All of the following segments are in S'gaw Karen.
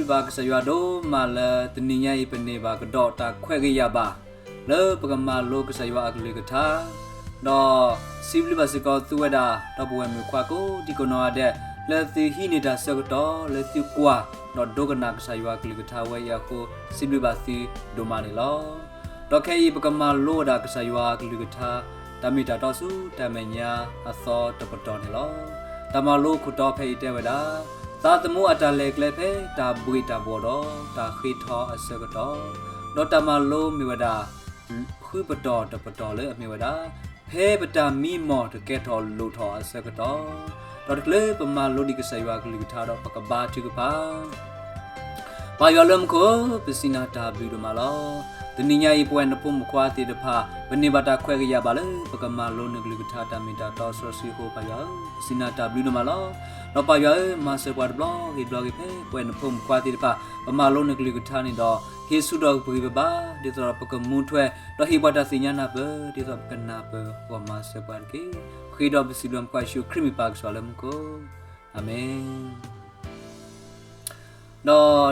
စံးဘျုးဘၣ်ကစၢ်ယွၤဒိၣ်မးလၢတနံၤညါအံၤ ပန့ၢ်ဘၣ်ကဒီးတၢ်ခွဲးဂ့ၤယာ်ဘၣ် လၢပကမၤလိကစၢ်ယွၤအကလုၢ်ကထါ, ဒီးစံးဘျုးဘၣ်စ့ၢ်ကီးသုဝဲဒၣ် ဒီပုၢ်ဝဲၢ်မုၣ်ခွါကိးဒံကိးနီၢ်ဂၤဒဲး လၢသုဟံးန့ၢ်တၢ်ဆၢကတီၢ် လၢသုကွၢ် ဒီးဒိကနၣ်ကစၢ်ယွၤအကလုၢ်ကထါဝဲအံၤအဃိ စံးဘျုးဘၣ်သုဒိၣ်မးန့ၣ်လီၤ. ဒီးခဲအံၤပကမၤလိဝဲဒၣ်ကစၢ်ယွၤအကလုၢ်ကထါ တၢ်မ့ၢ်တၢ်တီဆူတၢ်မဲာ်ညါအသီတပတီၢ်န့ၣ်လီၤ. တၢ်မၤလိခိၣ်တီဖဲအံၤတဲဝဲဒၣ်, သးသမူအတၢ်လဲၤကျဲဖဲတၢ်ဘှ့ၣ်တၢ်ဘှီၣ်ဒီးတၢ်ဃ့ထီအဆၢကတီၢ်, ဒီးတၢ်မၤလိမ့ၢ်ဝဲဒၣ် ဃုပတီၢ်တပတီၢ်လၢအမ့ၢ်ဝဲဒၣ်, ဖဲပတၢ်မံမီၢ်တကဲထီၣ်လိၣ်ထီၣ်အဆၢကတီၢ်, ဒီးတချုးပမၤလိဒံးကစၢ်ယွၤအကလုၢ်ကထါဒီးပကဘါထုကဖၣ် ပၢ်ယွၤလၢမူခိၣ်, ပစံးနၤတၢ်ဘျုးဒိၣ်မးလီၤ. တနံၤညါအံၤ ပဝဲနဖိမုၣ်ခွါသ့ၣ်တဖၣ် ပန့ၢ်ဘၣ်တၢ်ခွဲးဂ့ၤယာ်ဘၣ်လၢ ပကမၤလိနကလုၢ်ကထါတၢ်မ့ၢ်တၢ်တီစီဆှံအဃိ ပၢ်ယွၤဧၢ, ပစံးနၤတၢ်ဘျုးဒိၣ်မးလီၤ. ဒီးပၢ်ယွၤဧၢ, မၤစၢၤပှၤတဘျီဂ့ၤတဘျီဂ့ၤဖဲ ပဝဲနဖိမုၣ်ခွါသ့ၣ်တဖၣ် ပမၤလိနကလုၢ်ကထါန့ၣ်ဒီး ဟ့ၣ်ဆူၣ်ထီၣ်ပဂံၢ်ပဘါ ဒ်သိးဒီးပကမူထွဲ ဒီးဟ့ၣ်ပှၤတၢ်သ့ၣ်ညါနၢ်ပၢၢ် ဒ်သိးပကနၢ်ပၢၢ်ဂီၢ်မၤစၢၤပှၤတက့ၢ်. ဃ့ဒီးပစံးဘျုးမုၣ်ခွါယ့ၣ်ၡူးခရံာ်မ့ၢ်ပၢ်ကစၢ်လၢမူခိၣ်, အၤမ့ၣ်.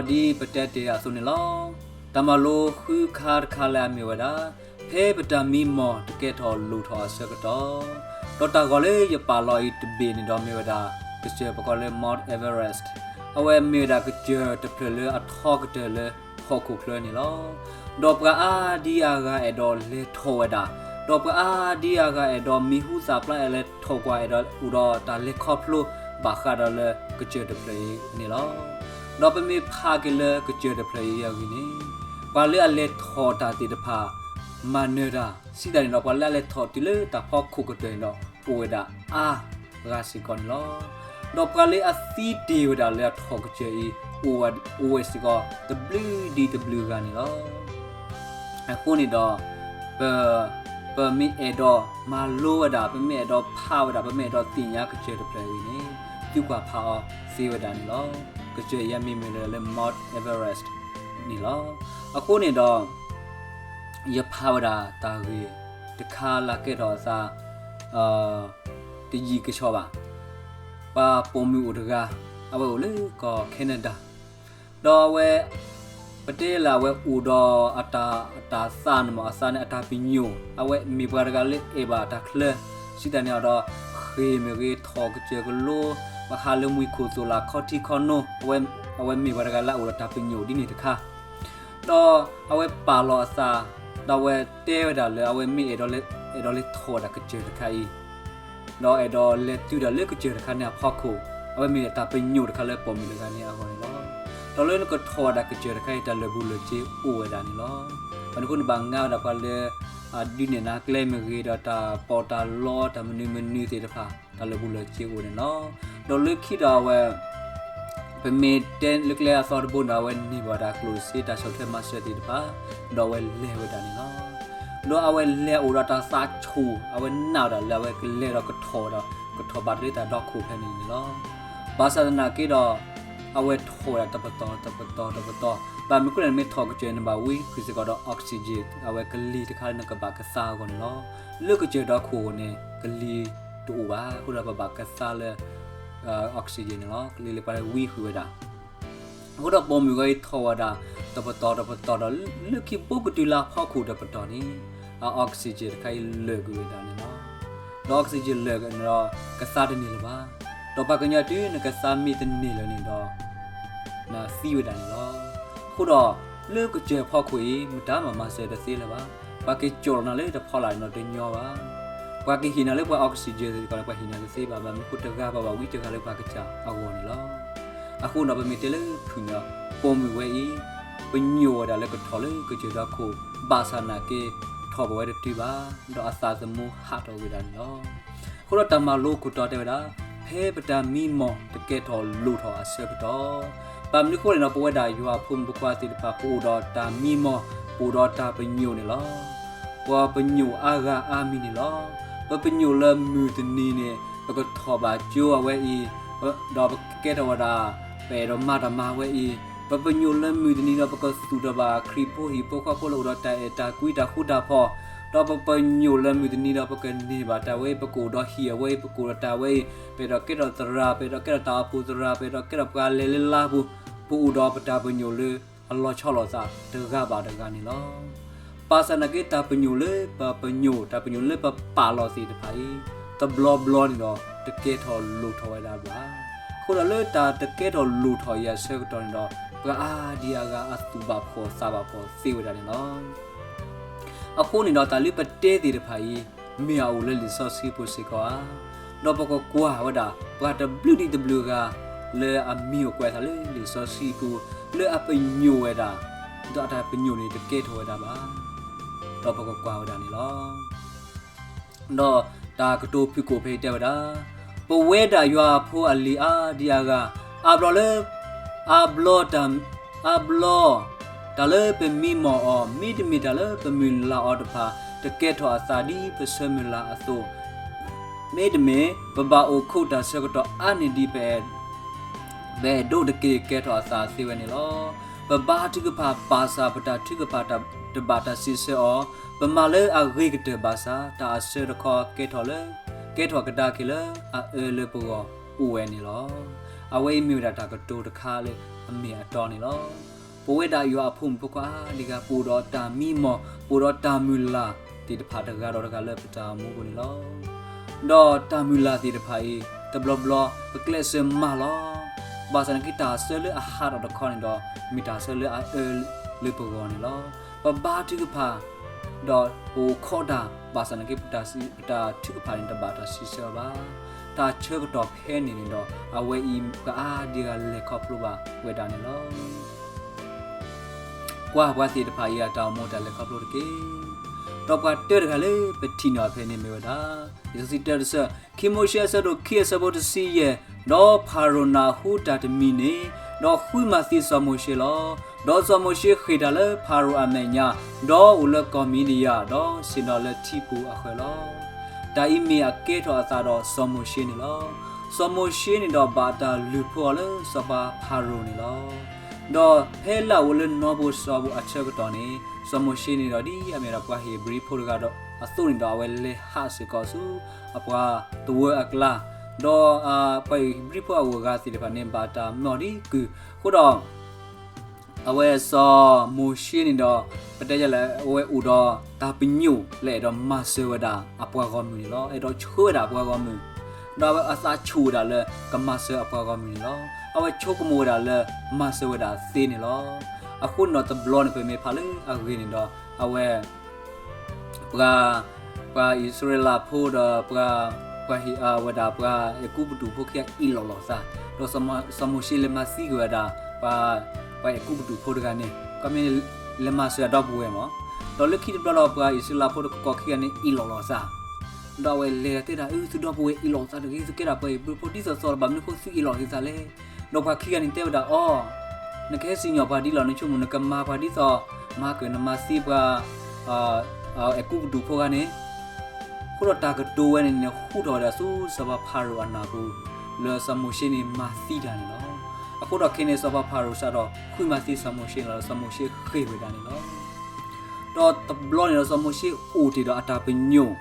ဒီးဒ်ပတဲတ့ၢ်အသိးန့ၣ်လီၤ. တၢ်မၤလိဃုခါတခါလၢအမ့ၢ်ဝဲဒၣ်, ဖဲပတၢ်မံမီၢ်တကဲထီၣ်လိၣ်ထီၣ်အဆၢကတီၢ်, ဒီးတၢ်ဂီၤလၢယပာ်လီၤအံၤတဘ့ၣ်န့ၣ်ဒီးမ့ၢ်ဝဲဒၣ် ကစၢၢ်ပကိးလၢ Mount Everest, အဝဲမ့ၢ်ဝဲဒၣ်ကစၢၢ်တဖျၢၣ်လၢအထီကတၢၢ်လၢဟီၣ်ခိၣ်ချၢန့ၣ်လီၤ. ဒီးပှၤအါဒံအါဂၤအဲၣ်ဒိးလဲၤထီၣ်ဝဲဒၣ်, ဒီးပှၤအါဒံအါဂၤအဲၣ်ဒိးမံၤဟူသၣ်ဖျါ အဲၣ်ဒိးလဲၤထီၣ်ကွၢ် အဲၣ်ဒိးအိၣ်ဒီးတၢ်လဲၤခီဖျိ ဘၣ်ဃးဒီးလၢကစၢၢ်တဖျၢၣ်အံၤန့ၣ်လီၤ. ဒီးပမ့ၢ်ဖးက့ၤလၢကစၢၢ်တဖျၢၣ်အံၤအဂ့ၢ်န့ၣ်, ပှၤလၢအလဲၤထီၣ်တၢ်သ့ၣ်တဖၣ် မၤနၢၤတၢ်, စံးတၢ်န့ၣ်ဒီး ပှၤလၢအလဲၤထီၣ်တုၤလၢတၢ်ဖီခိၣ်ကတၢၢ်န့ၣ်ဒီး အိၣ်ဝဲဒၣ်အါဂၤစ့ၢ်ကီးန့ၣ်လီၤ. ဒီးပှၤလၢအသံတ့ၢ်ဝဲဒၣ်လၢအထီၣ်ကစၢၢ်အံၤ အိၣ်ဝဲစ့ၢ်ကီး တဘျုးဒံးတဘျုးဂၤန့ၣ်လီၤ. အဃိန့ၣ်ဒီး ပ ပမ့ၢ်အဲၣ်ဒိးမၤလိဝဲဒၣ်, ပမ့ၢ်အဲၣ်ဒိးဖးဝဲဒၣ်, ပမ့ၢ်အဲၣ်ဒိးသ့ၣ်ညါကစၢၢ်တဖျၢၣ်အံၤန့ၣ်, သုကွၢ်ဖးအီၤသ့ဝဲဒၣ်န့ၣ်လီၤ. ကစၢၢ်အံၤအမံၤမ့ၢ်လၢ Mount Everest န့ၣ်လီၤ. အဃိန့ၣ်ဒီး ယဖးဝဲဒၣ်တၢ်ဂ့ၢ်တခါလၢကဲထီၣ်အသး တယံာ်ကဆီဘၣ်. ပှၤပိာ်မုၣ်အိၣ်တဂၤ, အဝဲအိၣ်လၢကီၢ် Canada, ဒီးအဝဲ ပတဲလၢအဝဲအိၣ်ဒီးအတၢ် အတၢ်သးန့ၣ်မး, အသးန့ၣ်အတၢ်ပညိၣ်, အဝဲမ့ၢ်ပှၤတဂၤလၢအဲၣ်ဘၣ်တၢ်ချၢ, စံးတၢ်န့ၣ်အီၤဒီး ဃ့ၢ်မ့ၢ်ဂ့ၤ ထီၣ်ကစၢၢ်ကလိ, ပဟးလၢမှံခိၣ်သိၣ်လး ခီထံခီနိ, အဝဲမ့ၢ်ပှၤတဂၤလၢအအိၣ်ဒီးတၢ်ပညိၣ်ဒ်န့ၣ်တခါ ဒီးအဝဲပာ်လီၤအသး, ဒီးအဝဲတဲဝဲဒၣ်လၢအဝဲမ့ၢ်အဲၣ်ဒိးလဲၤ, အဲၣ်ဒိးလဲၤထီၣ်ဝဲဒၣ်ကစၢၢ်တခါအံၤ, ဒီးအဲၣ်ဒိးလဲၤတုၤဒၣ်လၢကစၢၢ်တခါန့ၣ်အဖီခိၣ်, အဝဲမ့ၢ်တၢ်ပညိၣ်တခါလၢပိာ်မုၣ်တဂၤန့ၣ်အဂီၢ်န့ၣ်လီၤ. ဒီးလၢနကထီၣ်ဝဲဒၣ်ကစၢၢ်တခါအံၤ တၢ်လၢာ်ဘူၣ်လၢာ်စ့အိၣ်ဝဲဒၣ်န့ၣ်လီၤ. ဘၣ်မနုၤအဃိန့ၣ် ဘၣ်ငါဝဲဒၣ်ပှၤလၢ အဒုးနဲၣ်နၤကျဲမ့ၢ်ဂ့ၤ ဒီးတၢ်ပီးတၢ်လီ တၢ်မနုၤမနုၤသ့ၣ်တဖၣ် တၢ်လၢာ်ဘူၣ်လၢာ်စ့အိၣ်န့ၣ်လီၤ. ဒီးလၢခံဒီးအဝဲ ပမ့ၢ်တဲလၢကျဲအသီတဘိန့ၣ် အဝဲန့ၢ်ဘၣ်ဝဲဒၣ်ကျိၣ်စ့တၢ်ဆီၣ်ထွဲမၤစၢၤသ့ၣ်တဖၣ်, ဒီးအဝဲလဲၤဝဲဒၣ်န့ၣ်လီၤ. ဒီးအဝဲလဲၤအိၣ်ဒီးတၢ်သးဆူၣ်, အဝဲနာ်ဝဲဒၣ်လၢအဝဲကလဲၤဒီးကထီၣ်ဒီး ကထီၣ်ဘၣ်တလၢတၢ်ဒီခိၣ်ဖဲန့ၣ်န့ၣ်လီၤ. ဘၣ်ဆၣ်သနာ်က့ဒီး အဝဲထီၣ်ဝဲဒၣ်တပတီၢ်တပတီၢ်တပတီၢ်, ဘၣ်မနုၤအဃိန့ၣ် မ့ၢ်ထီၣ်ကစၢၢ်န့ၣ် ဘၣ်ဝံဃုာ်စ့ၢ်ကီးဒီး oxygen, အဝဲကလံၤတခါလၢနကဘၣ်ကသါအဂီၢ်န့ၣ်လီၤ. လၢကစၢၢ်ဒီခိၣ်န့ၣ် ကလံၤတအိၣ်ဘၣ်, အဃိဒီးပဘၣ်ကသါလၢ oxygen န့ၣ်လီၤ. ကလံၤလၢပှၤဝံဃုာ်ဝဲဒၣ် အဃိဒီးပိာ်မုၣ်ဂၤအံၤထီၣ်ဝဲဒၣ် တပတီၢ်တပတီၢ်ဒီး လၢခံဘိကတုၤလၢအဖီခိၣ်တပတီၢ်န့ၣ် အ oxygen တခါအံၤလၢာ်ကွံာ်ဝဲဒၣ်န့ၣ်လီၤ. ဒီး oxygen လၢာ်ဒီး ကသါတန့ၢ်လၢၤဘၣ်. ဒီးပှၤကညီတုၤနကသါမ့ၢ်တန့ၢ်လၢၤန့ၣ်ဒီး နသံဝဲဒၣ်န့ၣ်လီၤ. အဃိဒီး လၢကစၢၢ်ဖီခိၣ်အံၤ မတၤမၤမၤစၢၤတသ့လၢၤဘၣ်. ပှၤက့ၤကၠီၣ်လီၤနၤလၢတဖီလာ်န့ၣ်ဒီးတညီဘၣ်. ပှၤကဟ့ၣ်နၤလၢပှၤ oxygen သ့ၣ်တဖၣ်န့ၣ် ပှၤဟ့ၣ်နၤတသ့ဘၣ်, ဘၣ်မနုၤအဃိတဂၤဘၣ်ဘၣ်ဝံတဂၤလၢပှၤကစၢ်အဂီၢ်န့ၣ်လီၤ. အဃိဒီးပမ့ၢ်တဲလၢဖုၣ်န့ၣ် ပိာ်မုၣ်ဝဲအံၤ ပညိၣ်ဝဲဒၣ်လၢကထီၣ်လၢကစၢၢ်ဒီခိၣ်, ဘၣ်ဆၣ်သနာ်က့ ထီၣ်ဘၣ်ဝဲတတုၤဘၣ်, ဒီးအသးသမူဟးထီၣ်ဝဲဒၣ်န့ၣ်လီၤ. အဃိဒီးတၢ်မၤလိခိၣ်တီတဲဝဲဒၣ်, ဖဲပတၢ်မံမီၢ်တကဲထီၣ်လိၣ်ထီၣ်အဆၢကတီၢ်, ဘၣ်မနုၤအဃိန့ၣ်ဒီး ပဝဲဒၣ်ယွၤအဖိမုၣ်ဖိခွါသ့ၣ်တဖၣ် ပအိၣ်ဒီးတၢ်မံမီၢ်, ပအိၣ်ဒီးတၢ်ပညိၣ်န့ၣ်လီၤ. ပပညိၣ်အါဂၤအါမံၤန့ၣ်လီၤ. ပပညိၣ်လၢမုၢ်တနံၤန့ၣ် ပကထီၣ်ဘၣ်ကၠိအဝဲအံၤ, ဒီးပကကဲထီၣ်ဝဲဒၣ် ပအဲၣ်ဒိးမၤတၢ်မၤဝဲအံၤ, ပပညိၣ်လၢမုၢ်တနံၤဒီး ပကသူၣ်ထီၣ်ဘၣ်ခရံာ်ဖိဟံၣ်ဖိဃီဖိလၢအိၣ်ဒီးတၢ်အဲၣ်တၢ်ကွံတၢ်ဃူတၢ်ဖိး, ဒီးပပညိၣ်လၢမုၢ်တနံၤဒီး ပကန့ၢ်ဘၣ်တၢ်ဝဲအံၤ, ပကအိၣ်ဒီးဟံၣ်အဝဲအံၤ, ပကအိၣ်ဒီးတၢ်ဝဲအံၤ, ပအဲၣ်ဒိးကဲထီၣ်သရၣ်, ပအဲၣ်ဒိးကဲထီၣ်တၢ်အိၣ်ဖှိၣ်သရၣ်, ပအဲၣ်ဒိးကဲထီၣ်ပှၤလဲၤလၢလါပူၤ ပအိၣ်ဒီးပတၢ်ပညိၣ်လၢအလီၤဆီလိာ်သးတဂၤဘၣ်တဂၤန့ၣ်လီၤ. ဘၣ်ဆၣ်သနာ်က့ တၢ်ပညိၣ်လၢပပညိၣ် တၢ်ပညိၣ်လၢပပာ်လီၤသ့ၣ်တဖၣ်အံၤ တဘျီဘျီန့ၣ်ဒီး တကဲထီၣ်လိၣ်ထီၣ်ဝဲဒၣ်ဘၣ်. အဃိဒီးလၢတၢ်တကဲထီၣ်လိၣ်ထီၣ်အံၤအဆၢကတီၢ်န့ၣ်ဒီး ပှၤအါဒံအါဂၤအသူၣ်ဘၣ်ဖှီၣ်သးဘၣ်ဖှီၣ်သ့ဝဲဒၣ်န့ၣ်လီၤ. အဃိန့ၣ်ဒီးတၢ်လၢပတဲသ့ၣ်တဖၣ်အံၤ မ့ၢ်အအိၣ်လၢလံာ်စီဆှံပူၤစ့ၢ်ကီးဧါ. ဒီးပကကွၢ်ဝဲဒၣ် ပှၤတဘျုးဒံးတဘျုးဂၤ လၢအမံၤအိၣ်ကွဲးအသးလၢလံာ်စီဆှံပူၤ လၢအပညိၣ်ဝဲဒၣ် ဒီးအတၢ်ပညိၣ်န့ၣ်တကဲထီၣ်ဝဲဒၣ်ဘၣ်. ဒီးပကကွၢ်ဝဲဒၣ်န့ၣ်လီၤ. ဒီးတၢ်ကတိၤဖုၣ်ကိာ်ဖဲအံၤတဲဝဲဒၣ်, ပဝဲဒၣ်ယွၤအဖိအလံၤအါဒံအါဂၤ, အါဘျီလၢ အါဘျီတၢ် အါဘျီ တၢ်လၢပမံမီၢ်အီၤ မ့တမ့ၢ်တၢ်လၢပမုၢ်လၢ်အီၤတဖၣ် တကဲထီၣ်အသးဒ်ပဆၢမုၢ်လၢ်အသိး, မ့တမ့ၢ် ပဘၣ်အိၣ်ခိးတၢ်ဆၢကတီၢ်အါန့ၢ်ဒံး ပအဲၣ်ဒိးတက့ၢ်ကဲထီၣ်အသးသ့ဝဲန့ၣ်လီၤ. ပဘါထုကဖၣ်ဘၣ်ဆၣ် ပတၢ်ထုကဖၣ်တဘၣ်တၢ်စံးဆၢအီၤ, ပမၤလၢအဂ့ၤကတၢၢ်ဘၣ်ဆၣ် တၢ်အဆၢတခီကဲထီၣ်လၢ ကဲထီၣ်ကဒါက့ၤလၢအအၢလၢပဂီၢ်အိၣ်ဝဲန့ၣ်လီၤ. အဝဲအံၤမ့ၢ်ဝဲဒၣ်တၢ်ကတိၤတခါလၢအမ့ၢ်အတီန့ၣ်လီၤ. ပဝဲဒၣ်ယွၤအဖိမုၣ်ဖိခွါအါဒံအါဂၤ ပအိၣ်ဒီးတၢ်မံမီၢ် ပအိၣ်ဒီးတၢ်မုၢ်လၢ်သ့ၣ်တဖၣ်တဂၤဒီးတဂၤလၢပတၢ်အိၣ်မူအပူၤန့ၣ်လီၤ. ဒီးတၢ်မုၢ်လၢ်သ့ၣ်တဖၣ်အံၤ တဘျီဘျီ ပကျဲးစၢးမၤလီၤ. ဘၣ်ဆၣ်သနာ်က့တၢ်ဆၢလၢအဟးထီၣ်တခီန့ၣ်ဒီး မ့ၢ်တၢ်ဆၢလၢအအၢလၢပဂီၢ်န့ၣ်လီၤ. ပဘါထုကဖၣ် ဒီးပအိၣ်ခိးတၢ် ဘၣ်ဆၣ်သနာ်က့ ပတၢ်ထုကဖၣ်န့ၣ် တဘၣ်တၢ်စံးဆၢဘၣ်. တၢ်ဆၢကတီၢ်ဖဲန့ၣ်န့ၣ်ဒီး အဝဲအံၤပှၤအါဒံအါဂၤလဲၤခီဖျိဘၣ်ဝဲဒၣ်န့ၣ်လီၤ. ကွၢ်ပှၤသ့ၣ်တဖၣ်အံၤအတၢ်အိၣ်မူတၢ်လဲၤခီဖျိတက့ၢ်. ဒီးပှၤတၢတဂၤလၢပထံၣ်န့ၢ်အီၤဖဲန့ၣ်မ့ၢ်ဝဲဒၣ် လံာ်စီဆှံတၢတဆၢ, ခံမိၤၡ့အဆၢဒိၣ်ခံအဆၢဖိတဆံယဲၢ်, ဒီးဖၤရိၤနၢ်ဟူတၢ်တမံၤန့ၣ်, ဒီးဃုမၤသံစီၤမိၤၡ့လီၤ. ဒီးစီၤမိၤၡ့ဃ့ၢ်တၢ်လၢဖၤရိၤအမဲာ်ညါ, ဒီးအိၣ်လၢကီၢ်မံဒယၣ်, ဒီးဆ့ၣ်နီၤလၢထံပူၤအဃၢၤလီၤ. တၢ်အံၤမ့ၢ်အကဲထီၣ်အသးဒီးစီၤမိၤၡ့န့ၣ်လီၤ. စီၤမိၤၡ့န့ၣ်ဒီးဘၣ်တၢ်လုၢ်ဖိအီၤလၢစီၤပၤဖၤရိၤန့ၣ်လီၤ. ဒီးဖဲလၢအအိၣ်လၢနီၢ်ပူၤစီၤပူၤအဆၢကတီၢ်န့ၣ် စီၤမိၤၡ့န့ၣ်ဒီးဒ်အမ့ၢ်ဒၣ်ပှၤဧ့ၤဘြံၤဖိတဂၤဒီးအသိးန့ၣ်ဒီး အဝဲလဲၤဟးစ့ၢ်ကီးဆူအပှၤသဝၢအကျါ, ဒီးပှၤဧ့ၤဘြံၤဖိအဂုၤအဂၤသ့ၣ်တဖၣ်န့ၣ် ဘၣ်တၢ်မၢအီၤဒ်ကုၢ်, အဃိဒီး အဝဲစီၤမိၤၡ့န့ၣ်ဒီး ပတဲယလဲၣ် အဝဲအိၣ်ဒီးတၢ်ပညိၣ်လၢအဲၣ်ဒိးမၤစၢၤဝဲဒၣ်အပှၤဂီၢ်မုၢ်န့ၣ်လီၤ. အဲၣ်ဒိးဆှၢဝဲဒၣ်အပှၤဂီၢ်မုၢ်, ဒီးအဝဲအသးဆူၣ်ဝဲဒၣ်လၢကမၤစၢၤအပှၤဂီၢ်မုၢ်န့ၣ်လီၤ. အဝဲဆိကမိၣ်ဝဲဒၣ်လၢမၤစၢၤဝဲဒၣ်သ့န့ၣ်လီၤ. အဃိန့ၣ်ဒီးတဘျီန့ၣ် ပမ့ၢ်ဖးလၢအဂ့ၢ်န့ၣ်ဒီး အဝဲ ပှၤ ပှၤအံၣ်စရ့လးဖိဒီး ပှၤ ပှၤဟ့ၣ်အဝဲဒၣ်ပှၤအဲၤကူပတူးဖိခံဂၤအ့ၣ်လိာ်လိာ်သး, ဒီးစီၤမိၤၡ့လဲၤမၤသံက့ၤဝဲဒၣ် ပှၤ ပှၤအဲၤကူပတူးဖိတဂၤန့ၣ် ခီမ့ၢ်လဲၤမၤစၢၤအဒီပုၢ်ဝဲၢ်မး, ဒီးလၢခံတဘျီဒီးပှၤအံၣ်စရ့လးဖိတကီၢ်ခံဂၤန့ၣ်အ့ၣ်လိာ်လိာ်သး, ဒီးအဝဲလဲၤတဲဒၣ် အၢ သုဒီပုၢ်ဝဲၢ်အ့ၣ်လိာ်သးတဂ့ၤ, သုကဲဒၣ်ပှၤဧ့ၤဘြံၤဖိဒ်သိးသိးလီၤ, ဘၣ်မနုၤဃိသုအ့ၣ်လိာ်က့ၤသးလဲၣ်. ဒီးပှၤခံဂၤန့ၣ်တဲဝဲဒၣ်အီၤ, နကဟဲစံၣ်ညီၣ်ပှၤဒ်လီၤ, နဆိကမိၣ်နကမၤပှၤဒ်သိး မၤကၢၢ် နမၤသံပှၤ အဲၤကူပတူးဖိဂၤန့ၣ်, အဃိဒီးတၢ်ကတိၤဝဲန့ၣ်န့ၣ် ဟူထီၣ်ဝဲဒၣ်ဆူစီၤပၤဖၤရိၤအနၢ်ပူၤ လၢစီၤမိၤၡ့န့ၣ်မၤသံတၢ်န့ၣ်လီၤ. အဃိဒီးခဲအံၤန့ၣ် စီၤပၤဖၤရိၤစးထီၣ်ဃုမၤသံစီၤမိၤၡ့န့ၣ်လီၤ, စီၤမိၤၡ့ဃ့ၢ်ဝဲဒၣ်န့ၣ်လီၤ. ဒီးတဘျီန့ၣ်ဒီးစီၤမိၤၡ့အိၣ်တ့ၢ်ဒီးအတၢ်ပညိၣ်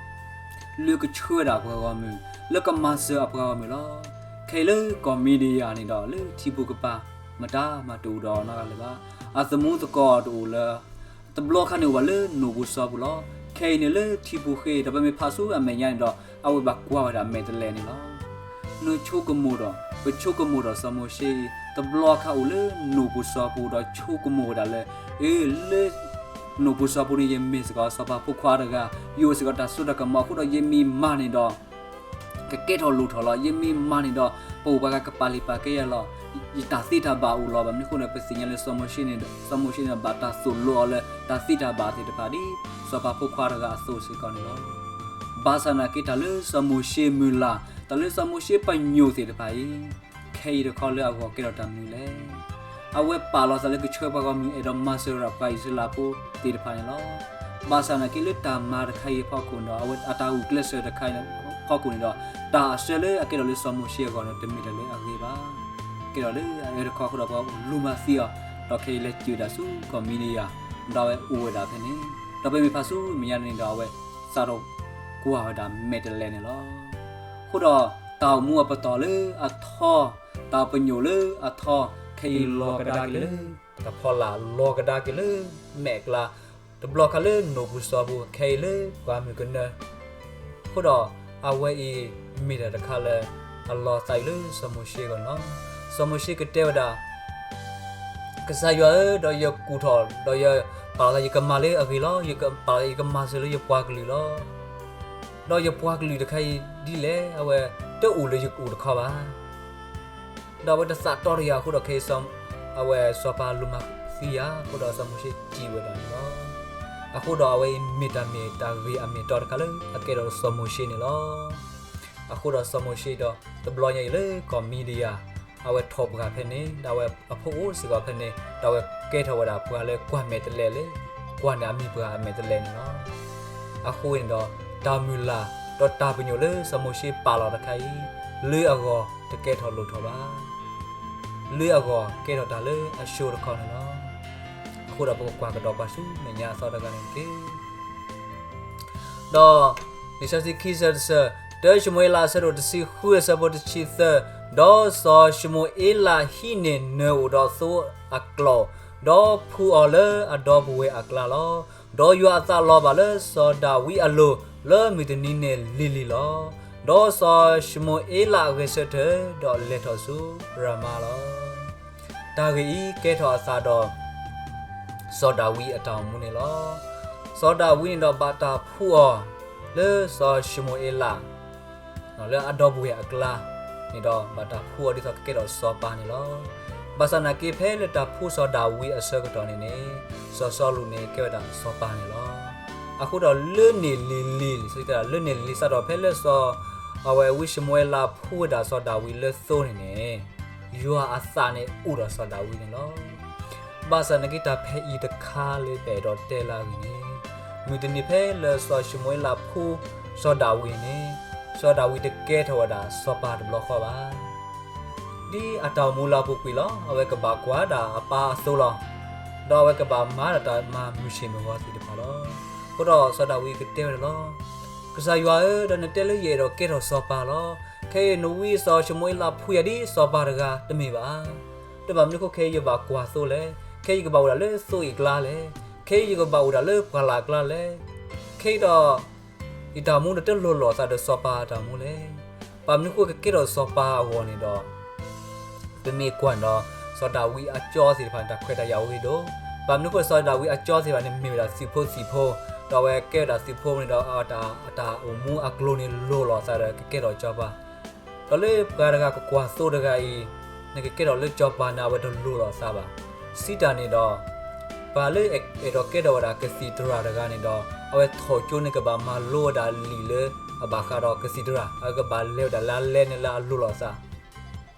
လၢကဆှၢဝဲဒၣ်အပှၤဂီၢ်မုၢ်, လၢကမၤစၢၤအပှၤဂီၢ်မုၢ်လီၤ. ခဲအံၤလၢကီၢ်မံဒယၣ်န့ၣ်ဒီး လၢထံပူၤကပၤ မတၤမၤတအိၣ်ဒီးနီတဂၤလၢၤဘၣ်. အသမူသကိးတအိၣ်လၢ တဘျီခါန့ၣ်အိၣ်ဘၣ်လၢနိၣ်ပူၤစီၤပူၤလီၤ. ခဲအံၤန့ၣ်လၢထံပူၤဃ့ၢ် ဒီးပမ့ၢ်ဖးဆူအမဲာ်ညါန့ၣ်ဒီး အဝဲဘၣ်ကွၢ်ဝဲဒၣ်မဲာ်တဲးလဲးန့ၣ်လီၤ. နဆိကမိၣ်ဒီး ပဆိကမိၣ်ဒီးစီၤမိၤၡ့အံၤ တဘျီခါအိၣ်လၢနိၣ်ပူၤစီၤပူၤဒီးဆိကမိၣ်ဝဲဒၣ်လၢ အၢ လၢ နိၣ်ပူၤစီၤပူၤန့ၣ် ယမ့ၢ်စ့ၢ်ကီးစီၤပၤဖိခွါတဂၤ, ယအိၣ်စ့ၢ်ကီးတၢ်စိတၢ်ကမီၤအဃိဒီး ယမ့ၢ်မၤန့ၣ်ဒီး ကကဲထီၣ်လိၣ်ထီၣ်လီၤ. ယမ့ၢ်မၤန့ၣ်ဒီး ပအိၣ်ပှၤဂၤကပာ်လုၢ်ပာ်ကဲယၤလီၤ. ယတၢ်သ့တၢ်ဘၣ်အိၣ်လီၤ. ဘၣ်မနုၤအဃိန့ၣ် ပသ့ၣ်ညါလၢစီၤမိၤၡ့န့ၣ် စီၤမိၤၡ့န့ၣ် ဘၣ်တၢ်သိၣ်လိအီၤလၢတၢ်သ့တၢ်ဘၣ်သ့ၣ်တဖၣ်ဒ် စီၤပၤဖိခွါတဂၤအသိးစ့ၢ်ကီးန့ၣ်လီၤ. ဘၣ်ဆၣ်သနာ်က့ တၢ်လၢစီၤမိၤၡ့မုၢ်လၢ်, တၢ်လၢစီၤမိၤၡ့ပညိၣ်သ့ၣ်တဖၣ်အံၤ ခဲအံၤတခီလၢအဂီၢ်ကဲထီၣ်တၢ်မနုၤလဲၣ်. အဝဲပာ်လီၤသးလၢကဆှၢပှၤဂီၢ်မုၢ် အဲၣ်ဒိးမၤစၢၤဝဲဒၣ်ပှၤအံၣ်စရ့လးဖိသ့ၣ်တဖၣ်န့ၣ်လီၤ. ဘၣ်ဆၣ်သနာ်က့ လၢတၢ်မၤတခါအံၤအဖီခိၣ်န့ၣ်ဒီး အဝဲအတၢ်ဂုာ်ကျဲးစၢးတခါအံၤအဖီခိၣ်န့ၣ်ဒီး တၢ်အဆၢလၢအကဲထီၣ်လၢစီၤမိၤၡ့အဂီၢ်န့ၣ် တမ့ၢ်တၢ်လၢအဂ့ၤဘၣ်. ကဲထီၣ်လၢအအၢတခီအဃိဒီး ပှၤလူၤမၤသံအီၤ, ဒီးခဲအံၤလဲၤစၢၤဒၣ်ဆူကီၢ်မံဒယၣ်, ဒီးအဝဲအိၣ်ဝဲဒၣ်ဖဲန့ၣ်, ဒီးပမ့ၢ်ဖးဆူမဲာ်ညါန့ၣ်ဒီး အဝဲစးထီၣ်ကွၢ်ဝဲဒၣ်မဲာ်တဲးလဲးန့ၣ်လီၤ. အဃိဒီး တၢ်အိၣ်မူအပတီၢ်လၢအထီ, တၢ်ပညိၣ်လၢအထီ, ခဲအံၤလီၤကဒါက့ၤလၢတၢ်ဖီလာ်, လီၤကဒါက့ၤလၢမဲာ်အကျါ, တဘျီခါလၢနိၣ်ပူၤစီၤပူၤ, ခဲအံၤလၢပှၢ်မုၢ်ကနၢ, အဃိဒီးအဝဲအံၤမ့ၢ်တၢ်တခါလၢအလီၤသးအံၤလၢစီၤမိၤၡ့အဂီၢ်န့ၣ်လီၤ. စီၤမိၤၡ့ကတဲဝဲဒၣ် ကစၢ်ယွၤဧၢ, ဒီးယကူၣ်ထီၣ်, ဒီးယပာ်လီၤသး ယကမၤလၢအဂ့ၤလီၤ. ယပာ်လီၤသး ယကမၤစၢၤလၢယပှၤကလုာ်လီၤ. ဒီးယပှၤကလုာ်တခါအံၤဒ်လဲၣ်, အဝဲတအိၣ်လၢယအိၣ်တခီဘၣ်. ဒီးအဝဲတသးတီတယၤအဃိဒီး ခဲအံၤ အဝဲစီၤပၤလူၤမၤသံယၤအဃိဒီး စီၤမိၤၡ့စံးဝဲဒၣ်န့ၣ်လီၤ. အဃိဒီးအဝဲအံၤမ့ၢ်တၢ်မ့ၢ်တၢ်ဂ့ၤအမ့ၢ်အတီတခါလၢအကဲထီၣ်စီၤမိၤၡ့န့ၣ်လီၤ. အဃိဒီးစီၤမိၤၡ့ဒီး တဘျီညါအံၤလၢကီၢ်မံၤဒယၣ်, အဝဲထီၣ်ပှၢ်ဖဲန့ၣ်, ဒီးအဝဲအဖိအိၣ်စ့ၢ်ကီးဖဲန့ၣ်, ဒီးအဝဲကဲထီၣ်ဝဲဒၣ်ပှၤလၢကွၢ်မဲာ်တဲးလဲးလၢ ကွၢ်န့ၢ်အမံၤပှၢ်အမဲာ်တဲးလဲးန့ၣ်လီၤ. အဃိန့ၣ်ဒီး တၢ်မုၢ်လၢ် ဒီးတၢ်ပညိၣ်လၢစီၤမိၤၡ့ပာ်လီၤတခါအံၤ, လၢအဂီၢ်တကဲထီၣ်လိၣ်ထီၣ်ဘၣ်. လၢအဂီၢ်ကဲထီၣ်တၢ်လၢအဆိတခီန့ၣ်လီၤ. အဃိဒီးပကကွၢ်ကဒီးပှၤဆူမဲာ်ညါအသီတဂၤန့ၣ်တက့ၢ်. ဒီး လံာ်စီဆှံခံဆၢတဆၢ, တၢၡမူၤအ့လး အဆၢဒိၣ်တဆံဃု အဆၢဖိတဆံသၢ, ဒီးစီၤၡမူၤအ့လးဟံးန့ၢ်နၢၤအိၣ်ဒီးသိအကျိာ်, ဒီးဖှူအီၤလၢအဒီပုၢ်ဝဲၢ်အကျါလီၤ. ဒီးယွၤအသးလီၤဘၣ်လၢစီၤဒၤဝံးအလိၤ လၢမုၢ်တနံၤန့ၣ်လံၤလံၤလီၤ. ဒီးစီၤၡမူၤအ့လးဂဲၤဆၢထၢၣ် ဒီးလဲၤထီၣ်ဆူရၤမါလီၤ. တၢ်ဂ့ၢ်အံၤကဲထီၣ်အသးဒီး စီၤဒၤဝံးအတၢ်အိၣ်မူန့ၣ်လီၤ. စီၤဒၤဝံးန့ၣ်ဒီးဘၣ်တၢ်ဖှူအီၤလၢစီၤၡမူၤအ့လး လၢအဒီပုၢ်ဝဲၢ်အကျါန့ၣ်ဒီး ဘၣ်တၢ်ဖှူအီၤဒ်သိးကကဲထီၣ်စီၤပၤန့ၣ်လီၤ. ဘၣ်ဆၣ်နာ်က့ဖဲလၢတၢ်ဖှူစီၤဒၤဝံးအဆၢကတီၢ်န့ၣ်န့ၣ် စီၤစီလူးန့ၣ်ကဲဝဲဒၣ်စီၤပၤန့ၣ်လီၤ. အဃိဒီးလၢန့ၣ်လံၤလံၤ လံၤစးထီၣ်ဖဲလၢစီၤ အဝဲဝံၡမူၤအ့လးဖှူဝဲဒၣ်စီၤဒၤဝံးလၢသိန့ၣ်န့ၣ် ယွၤအသးန့ၣ်အိၣ်ဒီးစီၤဒၤဝံးန့ၣ်လီၤ. ဘၣ်ဆၣ်နာ်က့တၢ်ဖဲအံၤတခါလၢပအဲၣ်ဒိးတဲလၢအဂ့ၢ်န့ၣ်, မုၢ်တနံၤဖဲလၢစီၤၡမူၤအ့လးဖှူစီၤဒၤဝံးန့ၣ်, စီၤဒၤဝံးတကဲထီၣ်ဝဲဒၣ်စီၤပၤတဘျီဃီဘၣ်. ဒ်အတၢ်အိၣ်မူလၢအပူၤကွံာ်လီၤ. အဝဲကဘၣ်ကွၢ်ဒၣ်အပၢ်အသိလီၤ. ဒီးအဝဲကဘၣ်မၤဒၣ်တၢ်မၤမုာ်ဆ့ၣ်မုာ်ဂီၤသ့ၣ်တဖၣ်လီၤ. အဃိဒီးစီၤဒၤဝံးကတဲဝဲဒၣ်လီၤ, ကစၢ်ယွၤဧၢ, ဒီးနတဲလၢယအဲၣ်ဒိးကဲထီၣ်စီၤပၤလီၤ. ခဲအံၤနဝံစီၤၡမူၤအ့လးဖှူယၤဒ်စီၤပၤတဂၤတမ့ၢ်ဘၣ်. တဘၣ်မနုၤအဃိခဲအံၤယဘၣ်ကွၢ်သိလဲၣ်. ခဲအံၤယကဘၣ်အိၣ်ဒၣ်လၢသိအံၤအကျါလဲၣ်. ခဲအံၤယကဘၣ်အိၣ်ဒၣ်လၢပှၢ်လၢ်အကျါလဲၣ်. ခဲအံၤဒီး ယတၢ်အိၣ်မူဒီးတလိၣ်လိာ်အသးဒီးစီၤပၤအတၢ်အိၣ်မူလဲၣ်. ဘၣ်မနုၤအဃိကကဲထီၣ်စီၤပၤအဂီၢ်န့ၣ်ဒီး ပမ့ၢ်ကွၢ်န့ၣ်ဒီး စီၤဒၤဝံးအကၠီသ့ၣ်တဖၣ်န့ၣ် တၢ်ခွဲးတၢ်ယာ်အိၣ်ဂ့ၤဒိၣ်. ဘၣ်မနုၤအဃိစီၤဒၤဝံးအကၠီသ့ၣ်တဖၣ်န့ၣ် မ့ၢ်ဝဲဒၣ်သုးဖိသံၣ်ဖိ, ဒီးအဝဲကဲဝဲဒၣ်သုးဖိန့ၣ်ဒီး အတၢ်အိၣ်မူအကျိၤန့ၣ်လိၣ်လိာ်အသးဒီးကကဲထီၣ်စီၤပၤ. ဒီးလၢပှၤတဂၤကကွၢ်သိတဂၤအံၤ နကကဲထီၣ်လၢစီၤပၤန့ၣ် အဝဲတလိၣ်လိာ်အသးဘၣ်. စံးတၢ်န့ၣ်ဒီး ပှၤလၢအဲၣ်ဒိးကဲထီၣ်ဝဲဒၣ်ကသံၣ်သရၣ်တဂၤန့ၣ်ဒီး အဝဲထီၣ်ကၠိန့ၢ်ကဘၣ်မၤလိဝဲဒၣ်လံာ်လၢအဘၣ်ဃးဒီးကသံၣ်သရၣ်, အဝဲကဘၣ်လဲၤဝဲဒၣ်လၢအလဲန့ၣ်လၢအလိၣ်လိာ်အသး.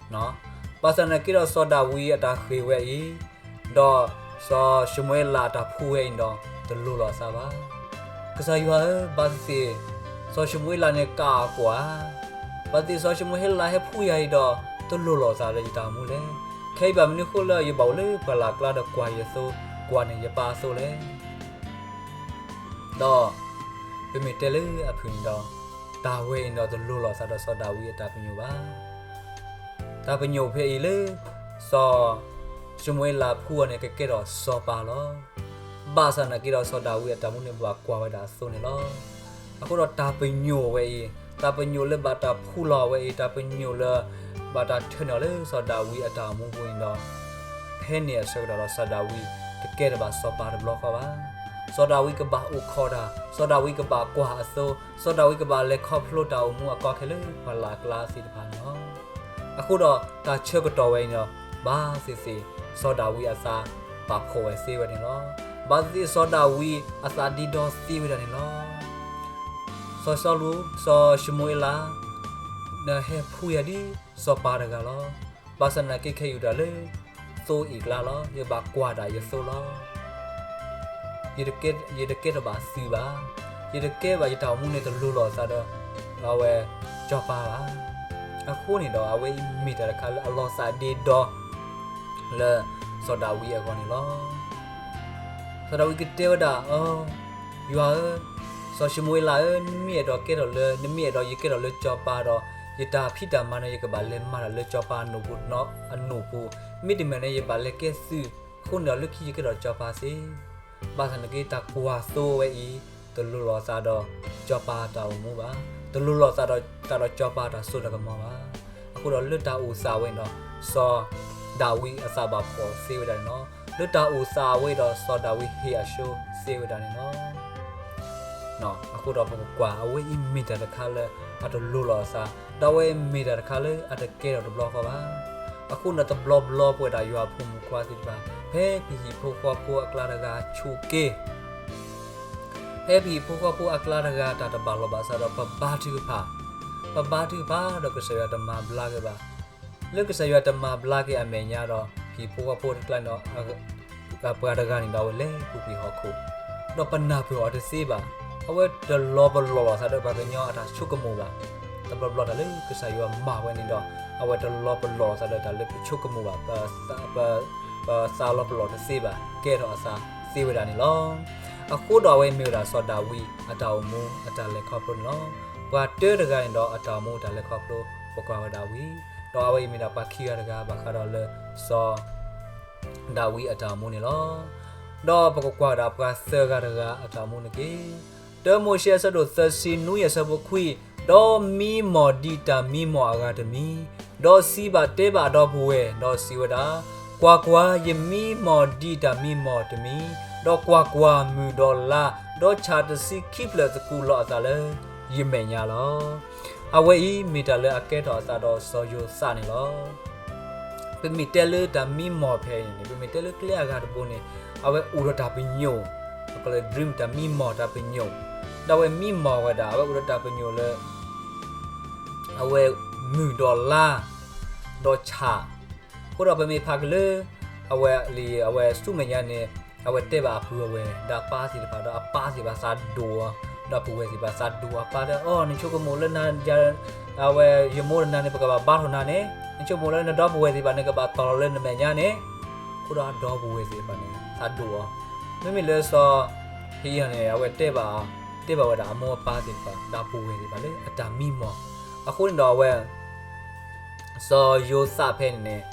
ဘၣ်ဆၣ်သနာ်က့ဒီးစီၤဒၤဝံးအတၢ်ဃ့ၢ်ဝဲအံၤ, ဒီးစီၤၡမူၤအ့လးအတၢ်ဖှူဝဲအံၤဒီး တလိၣ်လိာ်အသးဘၣ်. ကစၢ်ယွၤဧၢ, ဘၣ်သ့ၣ်သ့ၣ် စီၤၡမူၤအ့လးန့ၣ်ကးအီၤကွၢ်, ဘၣ်သ့ၣ်သ့ၣ်စီၤၡမူၤအ့လးဟဲဖှူယၤအံၤဒီး တလိၣ်လိာ်အသးလၢယတၢ်အိၣ်မူလဲၣ်. ခဲအံၤဘၣ်မနုၤအဃိလၢယဘၣ်အိၣ်လၢပှၢ်လၢ်ကျါဒီးကွၢ်ယသိ, ကွၢ်န့ၢ်ယပၢ်အသိလဲၣ်. ဒီးပမ့ၢ်တဲလၢအဖုၣ်န့ၣ်ဒီး တၢ်ဝဲအံၤဒီးတလိၣ်လိာ်သးဒီးစီၤဒၤဝံးအတၢ်ပညိၣ်ဘၣ်. တၢ်ပညိၣ်ဖဲအံၤလၢ စီၤၡမူၤအ့လးဖှူအီၤန့ၣ် ကကဲထီၣ်စီၤပၤလီၤ. ဘၣ်ဆၣ်သနာ်က့ဒီးစီၤဒၤဝံးအတၢ်အိၣ်မူန့ၣ် ဘၣ်ကွၢ်ဝဲဒၣ်အသိန့ၣ်လီၤ. အဃိဒီးတၢ်ပညိၣ်ဝဲအံၤ, တၢ်ပညိၣ်လၢဘၣ်တၢ်ဖှူလီၤဝဲအံၤ, တၢ်ပညိၣ်လၢ ဘၣ်တၢ်ထၢနုာ်လီၤလၢစီၤဒၤဝံးအတၢ်အိၣ်မူအပူၤန့ၣ်ဒီး ဖဲန့ၣ်အဆၢကတီၢ်ဒီးစီၤဒၤဝံး တကဲထီၣ်ဘၣ်စီၤပၤတဘျီဃီဘၣ်. စီၤဒၤဝံးကဘၣ်အိၣ်ခိးတၢ်, စီၤဒၤဝံးကဘၣ်ကွၢ်အသိ, စီၤဒၤဝံးကဘၣ်လဲၤခီဖျိတၢ်အိၣ်မူအကီအခဲလၢပှၢ်လၢ်အကျါသ့ၣ်တဖၣ်န့ၣ်လီၤ. အဃိဒီးတၢ်ဆၢကတီၢ်ဝဲအံၤန့ၣ်ဒီး ဘၣ်သ့ၣ်သ့ၣ် စီၤဒၤဝံးအသးပာ်ဖှိၣ်ဝဲသ့ဝဲန့ၣ်လီၤ. ဘၣ်သ့ၣ်သ့ၣ်စီၤဒၤဝံးအသးဒ့ဒီသ့ဝဲဒၣ်န့ၣ်လီၤ. စီၤစီလူး, စီၤၡမူၤအ့လး, နဟဲဖှူယၤဒ်စီၤပၤတဂၤလီၤ. ဘၣ်ဆၣ်သနာ်က့ခဲအံၤယအိၣ်ဒၣ်လၢ သိအံၤအကျါလီၤ. ယဘၣ်ကွၢ်ဒၣ်ယသိလီၤ. ယတကဲထီၣ်ဘၣ်သုးဘၣ်. ယတကဲဘၣ်ယတၢ်အိၣ်မူန့ၣ်တလိၣ်လိာ်အသးဒီး အဝဲစီၤပၤဘၣ်. အဃိန့ၣ်ဒီး အဝဲအံၤမ့ၢ်တၢ်တခါလၢအလီၤသးဒ့ဒီ လၢစီၤဒၤဝံးအဂီၢ်န့ၣ်လီၤ. စီၤဒၤဝံးကတဲဝဲဒၣ်, ယွၤဧၢ, စီၤၡမူၤအ့လးဧၢ, နမ့ၢ်အဲၣ်ဒိးကဲထီၣ်လၢ, နမ့ၢ်အဲၣ်ဒိးယကဲထီၣ်လၢစီၤပၤဒီး ယတၢ်ဖံးတၢ်မၤန့ၣ် ယကဘၣ်လဲၤမၤတၢ်လၢစီၤပၤအနိၣ်ပူၤ, အနိၣ်ပူၤ, မ့တမ့ၢ်န့ၣ် ယဘၣ်လဲၤကဲသုး, အဃိန့ၣ်ဒီးလၢခံယကဲထီၣ်စီၤပၤသ့. ဘၣ်ဆၣ်နာ်က့ တၢ်ကွၢ်သိအဝဲအံၤ တလိၤလိာ်သးဒီးစီၤပၤအတၢ်အိၣ်မူဘၣ်, တလိၤလိာ်သးဒီးစီၤပၤအတၢ်စိတၢ်ကမီၤဘၣ်. အဃိဒီးလၢတၢ်အိၣ်သးဝဲန့ၣ်ဒီး စီၤဒၤဝံးအသးဘၣ်ဖှီၣ်သ့ဝဲဒၣ်န့ၣ်လီၤ. လၢတၢ်အိၣ်သးဝဲဒီးစီၤဒၤဝံးဟ့ၣ်အၡိသ့ဝဲဒၣ်န့ၣ်လီၤ. အဃိဒီးပကကွၢ် အဝဲအံၤမ့ၢ်တၢ်တခါလၢအတလိၤလိာ်အသး, ဒီးအဝဲမ့ၢ်တၢ်တခါလၢအတကဲထီၣ်တဘျီဃီဘၣ်. အဃိန့ၣ်တဘျီဘျီပဝဲဒၣ်ယွၤအဖိမုၣ်ဖိခွါသ့ၣ်တဖၣ်, ဖဲပဟံၣ်ဖိဃီဖိအကျါတဂၤဆိးက့ ဖဲပဟံၣ်ဖိဃီဖိအကျါတဂၤ တၢ်တဘၣ်လိာ်ဘၣ်စးဒီး ပဘါထုကဖၣ်, ပဘါထုကဖၣ်ဒီးကစၢ်ယွၤတမၤဘျါက့ၤဘၣ်. လၢကစၢ်ယွၤတမၤဘျါက့ၤအမဲာ်ညါဒီး ဟံၣ်ဖိဃီဖိတကျါန့ၣ်ဒီး ပှၤတဂၤန့ၣ်ဒီး အဝဲလဲၤပူၤကွံာ်ဟီၣ်ခိၣ်, ဒီးပနၢ်ပၢၢ်အီၤတသ့ဘၣ်. အဝဲတလီၤပလိာ်လိာ်သးဒီးပှၤကညီအတၢ်ဆိကမိၣ်ဘၣ်. တဘျီဘျီတၢ်လၢကစၢ်ယွၤမၤဝဲန့ၣ်ဒီး အဝဲတလီၤပလိာ်သးဒီးတၢ်လၢပဆိကမိၣ်ဘၣ်, ပသးလီၤပလိာ်တသ့ဘၣ်, ကဲထီၣ်အသးသ့ဝဲဒၣ်န့ၣ်လီၤ. အဃိဒီးအဝဲမ့ၢ်ဝဲဒၣ်စီၤဒၤဝံးအတၢ်အိၣ်မူအတၢ်လဲၤခီဖျိန့ၣ်လီၤ. ပှၤတၢတဂၤန့ၣ်ဒီးအတၢ်အိၣ်မူအတၢ်လဲၤခီဖျိ ပကွၢ်ဝဲဒၣ်ဝံၤ, ဒီးအဝဲအံၤမ့ၢ်ဒၣ်ပှၤခံဂၤတဂၤဘၣ်ဃးဒီးလၢစီၤ ဒၤဝံးအတၢ်အိၣ်မူန့ၣ်လီၤ. ဒီးပကကွၢ်ဝဲဒၣ်ပှၤသၢဂၤတဂၤအတၢ်အိၣ်မူန့ၣ်တက့ၢ်. တၢမိၤၡ့အဆၢဒိၣ်သၢဆံနွံအဆၢဖိခွံ, ဒီးမံမီၢ်ဒံးတၢ်မံမီၢ်အဂၤတမံၤ, ဒီးစံးဘၣ်တဲဘၣ်အဒီပုၢ်ဝဲၢ်, ဒီးစံးဝဲဒၣ်, ကွၢ်ကွၢ်, ယမံမီၢ်ဒံးတၢ်မံမီၢ်တမံၤ, ဒီးကွၢ်ကွၢ်, မုၢ်ဒီးလါ, ဒီးဆၣ်တဆံခံဖျၢၣ်သကူးလီၤအသးလၢယမဲာ်ညါလီၤ. အဝဲအံၤမ့ၢ်တၢ်လၢအကဲထီၣ်အသးဒီးစီၤယိၤသးန့ၣ်လီၤ. ပမ့ၢ်တဲလၢတၢ်မံမီၢ်ဖဲအံၤန့ၣ် ပမ့ၢ်တဲလၢကျဲအဂၤတဘိန့ၣ် အဝဲအိၣ်ဒီးတၢ်ပညိၣ်, ပကလၢ dream တၢ်မံမီၢ်တၢ်ပညိၣ်, ဒီးအဝဲမံမီၢ်ဝဲဒၣ် အဝဲအိၣ်ဒီးတၢ်ပညိၣ်လၢ အဝဲမုၢ်ဒီးလါ ဒီးဆၣ်, အဃိဒီးပမ့ၢ်ဖးက့ၤလၢ အဝဲလံ အဝဲဆူမဲာ်ညါန့ၣ် အဝဲတဲဘၣ်အပုၢ်အဝဲၢ် ဒီးအပၢ်သ့ၣ်တဖၣ် ဒီးအပၢ်သ့ၣ်တဖၣ်သးဒိၣ်အီၤ, ဒီးပုၢ်ဝဲၢ်သ့ၣ်တဖၣ်သးဒိၣ်အပၢ်ဒီး အိ နဆိကမိၣ်လၢန အဝဲယမိၢ်ဒီးနၤန့ၣ် ပကဘၣ်ဘါထီၣ်နၤန့ၣ်, နဆိကမိၣ်လၢနဒီပုၢ်ဝဲၢ်သ့ၣ်တဖၣ်န့ၣ် ကဘၣ်တီၢ်လီၤလၢနမဲာ်ညါန့ၣ်, အဃိဒီးအဒီပုၢ်ဝဲၢ်သ့ၣ်တဖၣ်န့ၣ် သးဒိၣ်အီၤ, မ့မ့ၢ်လၢစီၤဟ့ၣ်အီၤန့ၣ် အဝဲတဲဘၣ် တဲဘၣ်ဝဲဒၣ်အမိၢ်အပၢ်သ့ၣ်တဖၣ် ဒီးပုၢ်ဝဲၢ်သ့ၣ်တဖၣ်လၢအတၢ်မံမီၢ်, အဃိန့ၣ်ဒီးအဝဲ စီၤယိၤသးဖဲန့ၣ်န့ၣ်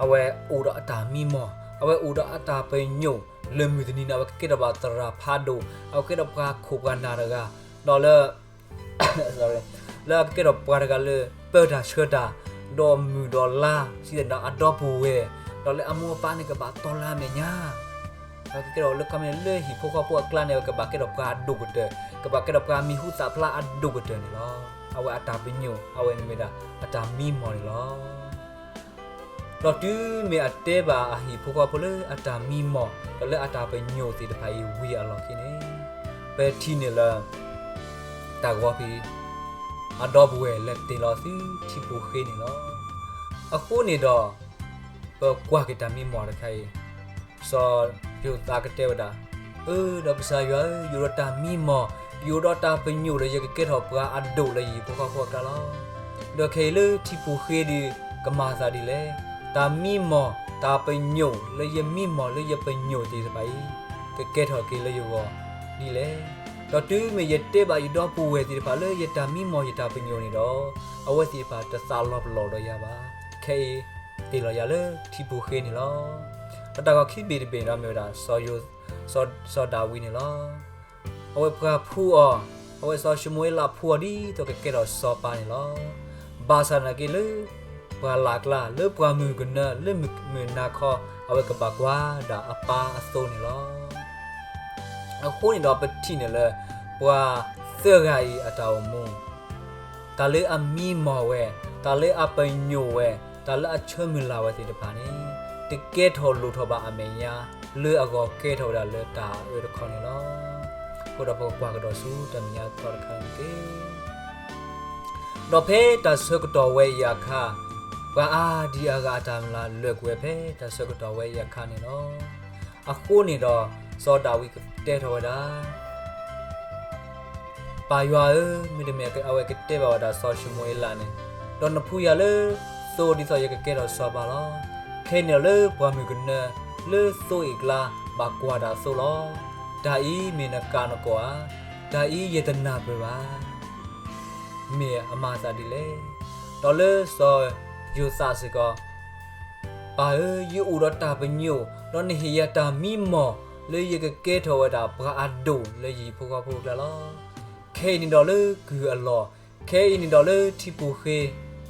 အဝဲအိၣ်ဒီးအတၢ်မံမီၢ်, အဝဲအိၣ်ဒီးအတၢ်ပညိၣ်လၢမုၢ်တနံၤန့ၣ် အဝဲကကဲထီၣ်ဘၣ်သရၣ်ဖးဒိၣ်, အဝဲကဲထီၣ်ပှၤခိၣ်ပှၤနၢ်တဂၤ, ဒီးလၢ လၢအကကဲထီၣ်ပှၤတဂၤလၢပၢတၢ်ဆှၢတၢ်, ဒီးမုၢ်ဒီးလါ စံးဒီးအဒီပုၢ်ဝဲၢ်, ဒီးလၢအမိၢ်အပၢ်န့ၣ်ကဘၣ်တီၢ်လၢအမဲာ်ညါ အဝဲကကဲထီၣ်လၢခီမ့ၢ်လၢဟံၣ်ဖိဃီဖိအကျါန့ၣ် အဝဲကဘၣ်ကဲထီၣ်ပှၤအဒိၣ်ကတၢၢ်, ကဘၣ်ကဲထီၣ်ပှၤမံၤဟူသၣ်ဖျါအဒိၣ်ကတၢၢ်န့ၣ်လီၤ. အဝဲအတၢ်ပညိၣ် အဝဲန့ၣ်မ့ၢ်ဒၣ်အတၢ်မံမီၢ်န့ၣ်လီၤ. ဒီးတုၤမ့ၢ်အတဲဘၣ်အဟံၣ်ဖိဃီဖိလၢအတၢ်မံမီၢ် ဒီးလၢအတၢ်ပညိၣ်သ့ၣ်တဖၣ်အံၤဝံၤအလီၢ်ခံန့ၣ်, ပထံၣ်န့ၢ်လၢ တၢ်ဂီၤဖံး အဒီပုၢ်ဝဲၢ်လဲၤတ့ၢ်လီၤဆူထံပူၤဃ့န့ၣ်လီၤ. အဃိန့ၣ်ဒီး ပကွၢ်က့ၤတၢ်မံမီၢ်တခါအံၤ, စီၤယိၤသးကတဲဝဲဒၣ်, အၢ ဒီးကစၢ်ယွၤဧၢ, ယအိၣ်ဒီးတၢ်မံမီၢ်, ယအိၣ်ဒီးတၢ်ပညိၣ်လၢယကကဲထီၣ်ပှၤအဒိၣ်လၢယဟံၣ်ဖိဃီဖိအကျါလီၤ. ဒီးခဲအံၤလၢထံပူၤဃ့ဒီး ကမၤသးဒ်လဲၣ်. တၢ်မံမီၢ် တၢ်ပညိၣ်လၢယမံမီၢ်လၢယပညိၣ်သ့ၣ်တဖၣ်အံၤ ကကဲထီၣ်က့ၤလၢယဂီၢ်ဒ်လဲၣ်. ဒီးတုၤမ့ၢ်ယတဲဘၣ်ယဒီပုၢ်ဝဲၢ်သ့ၣ်တဖၣ်လၢယတၢ်မံမီၢ်ယတၢ်ပညိၣ်န့ၣ်ဒီး အဝဲသ့ၣ်တဖၣ်တသးလီၤပလိာ်ဒီးယၤဘၣ်. ခဲအံၤတ့ၢ်လီၤယၤလၢထံပူၤဃ့န့ၣ်လီၤ. ဒီးတၢ်ဂီၤခံဘ့ၣ်တဘ့ၣ်န့ၣ်ဒီးမ့ၢ်ဝဲဒၣ် စီၤဒၤဝံးန့ၣ်လီၤ. အဝဲပှၤဖှူအီၤ, အဝဲစီၤၡမူၤအ့လးဖှူအီၤဒ်သိးကကဲထီၣ်စီၤပၤန့ၣ်လီၤ. ဘၣ်ဆၣ်သနာ်က့လၢ ပှၢ်လၢ်ကျါ လၢပှၢ်မုၢ်ကနၢ လၢမုၢ်နၤခီ အဝဲကဘၣ်ကွၢ်ဒၣ်အပၢ်အသိန့ၣ်လီၤ. အဃိန့ၣ်ဒီးပထံၣ်န့ၢ်လၢ ပှၤသၢဂၤအံၤအတၢ်အိၣ်မူ တၢ်လၢအမံမီၢ်ဝဲ, တၢ်လၢအပညိၣ်ဝဲ, တၢ်လၢအဆၢမုၢ်လၢ်ဝဲသ့ၣ်တဖၣ်န့ၣ် တကဲထီၣ်လိၣ်ထီၣ်ဘၣ်အမဲာ်ညါ လၢအဂီၢ်ကဲထီၣ်ဝဲဒၣ်လၢတၢ်အၢတခီန့ၣ်လီၤ. အဃိဒီးပကကွၢ်ကဒီးဆူတၢ်မဲာ်ညါသီတခါန့ၣ်တက့ၢ်. ဒီးဖဲတၢ်ဆၢကတီၢ်ဝဲအံၤအခါ, ပှၤအါဒံအါဂၤအတၢ်မုၢ်လၢ်လၢာ်ကွံာ်ဝဲဖဲတၢ်ဆၢကတီၢ်ဝဲအံၤအခါန့ၣ်လီၤ. အဃိန့ၣ်ဒီး စီၤဒၤဝံးကတဲထီၣ်ဝဲဒၣ် ပၢ်ယွၤဧၢ, မ့တမ့ၢ်အဝဲကတဲဘၣ်ဝဲဒၣ်စီၤၡမူၤအ့လးန့ၣ်, ဒီးနဖှူယၤလၢသိဒ်သိးယကကဲထီၣ်စီၤပၤလီၤ. ခဲအံၤန့ၣ်လၢပှၢ်မုၢ်ကနၢလၢသိအံၤအကျါ ဘၣ်ကွၢ်တၢ်အသိလီၤ. တၢ်အံၤမ့ၢ်နကးနကိးဧါ. တၢ်အံၤယတနၢ်ပၢၢ်ဘၣ်. မ့ၢ်အမၤသးဒ်လဲၣ်. ဒီးလၢစီၤယိၤသးစ့ၢ်ကီး, ပၢ်ဧၢ, ယအိၣ်ဒီးတၢ်ပညိၣ်, ဒီးနဟ့ၣ်ယၤတၢ်မံမီၢ် လၢယကကဲထီၣ်ဝဲဒၣ်ပှၤအဒိၣ်လၢယဟံၣ်ဖိဃီဖိအကျါလီၤ. ခဲအံၤန့ၣ်ဒီးလၢကုၢ်အလီၢ်, ခဲအံၤန့ၣ်ဒီးလၢထံပူၤဃ့,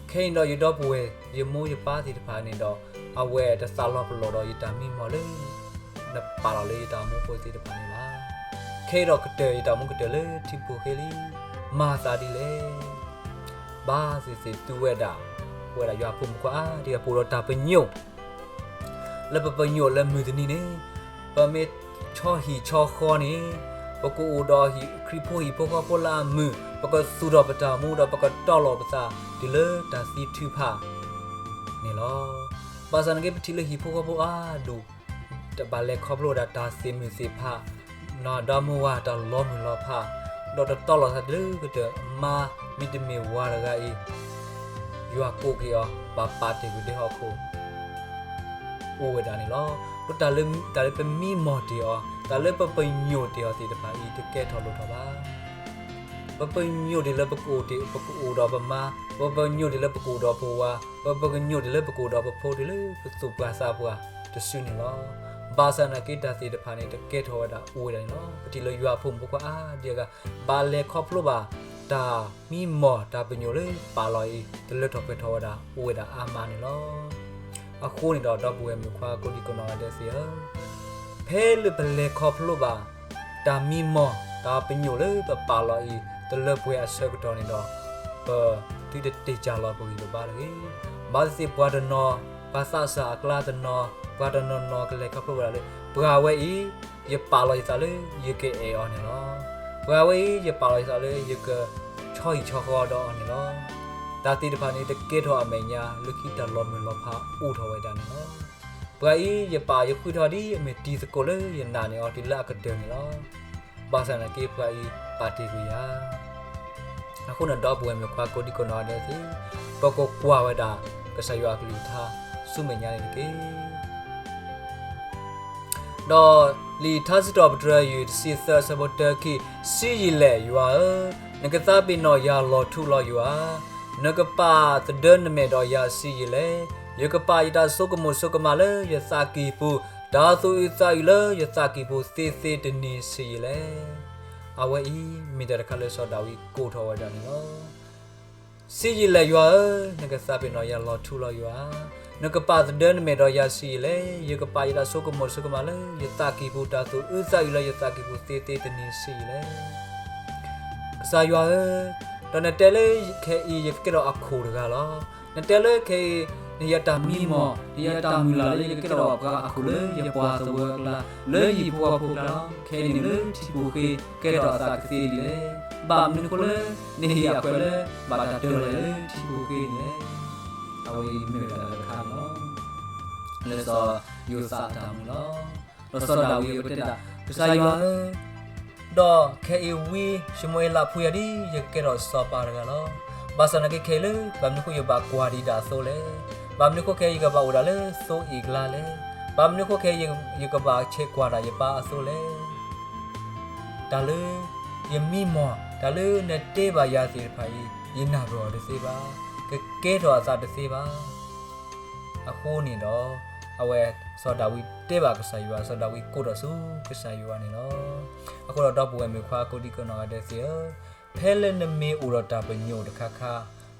ခဲအံၤန့ၣ်ဒီးယဒီပုၢ်ဝဲၢ် ယမိၢ်ယပၢ်သ့ၣ်တဖၣ်န့ၣ်ဒီး အဝဲတသးလီၤပလိာ်ဒီးယတၢ်မံမီၢ်လၢ နပာ်လီၤလၢယတၢ်အိၣ်မူအပူၤသ့ၣ်တဖၣ်န့ၣ်ဘၣ်. ခဲအံၤဒီးကတၢၢ်ယတၢ်အိၣ်မူကတၢၢ်လၢထံပူၤဃ့လံ. မၤသးဒ်လဲၣ်. ဘၣ်သ့ၣ်သ့ၣ်သုဝဲဒၣ်, ပဝဲဒၣ်ယွၤဖိမုၣ်ဖိခွါ ဒ်ပအိၣ်ဒီးတၢ်ပညိၣ် လၢပပညိၣ်လၢမုၢ်တနံၤန့ၣ်, ပမ့ၢ်ဆီဟံၣ်ဆီဃီန့ၣ်, ပကအိၣ်ဒီးခရံာ်ဖိဟံၣ်ဖိဃီဖိလၢအမုာ်, ပကသူၣ်ထီၣ်ပတၢ်အိၣ်မူဒီး ပကတီလိာ်ပသးတုၤလၢတၢ်သံထုကဖၣ်န့ၣ်လီၤ. ဘၣ်ဆၣ်သနာ်က့ ပထံၣ်လၢဟံၣ်ဖိဃီဖိအါဒိၣ် တဘၣ်လဲၤခီဖျိဝဲဒၣ်တၢ်သ့ၣ်မုၢ်သ့ၣ်ဖး, နီၢ်ဒီမါဝၤတၢ်လီၤမုၢ်လီၤဖး, ဒီးတတီလိာ်သးတုၤလၢကတၢၢ်, မါမ့တမ့ၢ်ဝၤတဂၤအံၤ ယွၤကိးက့ၤအီၤ ဘၣ်ပာ်တ့ၢ်ကွံာ်ဒဲဟီၣ်ခိၣ် အိၣ်ဝဲဒၣ်န့ၣ်လီၤ. ဒီးတၢ်လၢပမံမီၢ်တ့ၢ်အီၤ, တၢ်လၢပပညိၣ်တ့ၢ်အီၤသ့ၣ်တဖၣ်အံၤ တကဲထီၣ်လိၣ်ထီၣ်ဘၣ်. ပပညိၣ်တ့ၢ်လၢပကအိၣ်ဒီးပမါ, ပပညိၣ်တ့ၢ်လၢပကအိၣ်ဒီးပဝၤ, ပပညိၣ်တ့ၢ်လၢပကအိၣ်ဒီးပဖိ တုၤလၢပသူၣ်ပှၢ်သးပှၢ်တစုန့ၣ်လီၤ. ဘၣ်ဆၣ်သနာ်က့ တၢ်သ့ၣ်တဖၣ်န့ၣ် တကဲထီၣ်ဝဲဒၣ်အိၣ်ဝဲဒၣ်န့ၣ်လီၤ. ပထံၣ်လၢယွၤဖိမုၣ်ဖိခွါအါဒံအါဂၤ ဘၣ်လဲၤခီဖျိဘၣ် တၢ်မံမီၢ်တၢ်ပညိၣ်လၢပာ်လီၤအံၤ တလၢထီၣ်ပှဲၤထီၣ်ဝဲဒၣ် အိၣ်ဝဲဒၣ်အါမးန့ၣ်လီၤ. အဃိန့ၣ်ဒီး ဒီပုၢ်ဝဲၢ်မုၣ်ခွါကိးဒံကိးနီၢ်ဂၤဒဲးသ့ၣ်ဧၢ, ဖဲလၢပလဲၤခီဖျိဘၣ် တၢ်မံမီၢ်တၢ်ပညိၣ်လၢပပာ်လီၤအံၤ တလၢပှဲၤအဆၢကတီၢ်န့ၣ်ဒီး, ပသုတတ့ၢ်ကၢ်လီၤပဂံၢ်ပဘါတဂ့ၤ. ဘၣ်သ့ၣ်သ့ၣ်ပှၤတနီၤ, ပှၤသးစၢ်အကျါတနီၤ, ပှၤတနီၤနီၤကလဲၤခီဖျိဝဲဒၣ်လၢ ပှၤဝဲအံၤ ယပာ်လီၤယသးလၢယကအဲၣ်အီၤန့ၣ်လီၤ. ပှၤဝဲအံၤ ယပာ်လီၤယသးလၢယကဆီဟံၣ်ဆီဃီဒီးအီၤန့ၣ်လီၤ. တၢ်သ့ၣ်တဖၣ်န့ၣ် တကဲထီၣ်အမဲာ်ညါ လၢခံတၢ်လီၤမုၢ်လီၤဖးအိၣ်ထီၣ်ဝဲဒၣ်န့ၣ်လီၤ. ပှၤအံၤ ယပာ်ယဃုထီၣ်ဒ်အမ့ၢ်တံၤသကိးလၢယနာ်န့ၢ်အီၤတုၤလၢအကတၢၢ်န့ၣ်လီၤ. ဘၣ်ဆၣ်သနာ်က့ ပှၤအံၤပာ်တ့ၢ်ကွံာ်ယၤ. အဃိန့ၣ် ဒီပုၢ်ဝဲၢ်မုၣ်ခွါကိးဒံကိးနီၢ်ဂၤဒဲးသ့ၣ်, ပကကွၢ်ဝဲဒၣ် ကစၢ်ယွၤအကလုၢ်ကထါ ဆူမဲာ်ညါန့ၣ်တက့ၢ်. ဒီးလံာ်ထါစံးထီၣ်ပတြၢၤ ယုၢ်တဆံသၢ အဆၢဖိတၢခံ, ဆံးယံာ်လဲၣ်ယွၤဧၢ, နကသးပ့ၤနီၣ်ယၤလီၤထူလီၤယိာ်ဧါ. နကပာ်သဒၢနမဲာ်ဒီးယၤဆံးယံာ်လဲၣ်. ယကပာ်ယတၢ်ဆိကမိၣ်ဆိကမးလၢယသးကံၢ်ပူၤ, တၢ်သူၣ်အုးသးအုးလၢယသးကံၢ်ပူၤသ့သ့တနံၤဆံးယံာ်လဲၣ်. အဝဲအံၤ မ့ၢ်တၢ်တခါလၢစီၤဒၤဝံးကိးထီၣ်ဝဲဒၣ်န့ၣ်လီၤ. ဆံးယံာ်လဲၣ်ယွၤဧၢ, နကသးပ့ၤနီၣ်ယၤလီၤထူလီၤယိာ်ဧါ. နကပာ်သဒၢနမဲာ်ဒီးယၤဆံးယံာ်လဲၣ်. ယကပာ်ယတၢ်ဆိကမိၣ်ဆိကမးလၢယသးကံၢ်ပူၤ, တၢ်သူၣ်အုးသးအုးလၢယသးကံၢ်ပူၤသ့သ့တနံၤဆံးယံာ်လဲၣ်. ကစၢ်ယွၤဧၢ, ဒီးနတဲလၢခဲအံၤယကကဲထီၣ်အခိၣ်တဂၤလီၤ. နတဲလၢခဲအံၤ နဟ့ၣ်ယၤတၢ်မံမီၢ်, နဟ့ၣ်ယၤတၢ်မုၢ်လၢ်လၢယကကဲထီၣ်ပှၤအခိၣ်လၢယပှၤသဝီအကျါ, လၢယဟံၣ်ဖိဃီဖိအကျါလီၤ. ခဲအံၤန့ၣ်လၢထံပူၤဃ့ ကဲထီၣ်အသးကသ့ဒ်လဲၣ်. ဘၣ်မနုၤအဃိလၢ နဟ့ၣ်အခွဲးလၢ ဘၣ်တၢ်တၢၢ်လီၤယၤလၢထံပူၤဃ့န့ၣ်လဲၣ်. အဝဲအံၤမ့ၢ်ဝဲဒၣ်တၢ်တခါန့ၣ်လီၤ. လၢစီၤယိၤသးအတၢ်အိၣ်မူလီၤ. ဒီးစီၤဒၤဝံးအဝဲတဲဒၣ်, ကစၢ်ယွၤဧၢ, ဒီးခဲအံၤဝံ ၡမူၤအ့လးဖှံယၤဒ်ယကကဲထီၣ်စီၤပၤတဂၤလီၤ. ဘၣ်ဆၣ်သနာ်က့ခဲအံၤလၢ ဘၣ်မနုၤအဃိယဘၣ်ကွၢ်ဒံးဒၣ်အသိးလဲၣ်. ဘၣ်မနုၤအဃိခဲအံၤယကဘၣ်အိၣ်ဒၣ်လၢသိအ့ၣ်ကျါလဲၣ်. ဘၣ်မနုၤအဃိခဲအံၤယကဘၣ်ဆဲးကွၢ်ဒၣ်ယပၢ်အသိးလဲၣ်. တၢ်လၢ ယမံမီၢ် တၢ်လၢနတဲဘၣ်ယၤသ့ၣ်တဖၣ်အံၤ ယနၢ်ပၢၢ်အီၤတသ့ဘၣ်, ကကဲထီၣ်အသးတသ့ဘၣ်. အဃိန့ၣ်ဒီး အဝဲစီၤဒၤဝံးတဲဘၣ်ကစၢ်ယွၤ, စီၤဒၤဝံးကိးထီၣ်ဆူကစၢ်ယွၤန့ၣ်လီၤ. အဃိဒီးဒီပုၢ်ဝဲၢ်မုၣ်ခွါကိးဒံကိးနီၢ်ဂၤဒဲးသ့ၣ်ဧၢ, ဖဲလၢနမ့ၢ်အိၣ်ဒီးတၢ်ပညိၣ်တခါခါ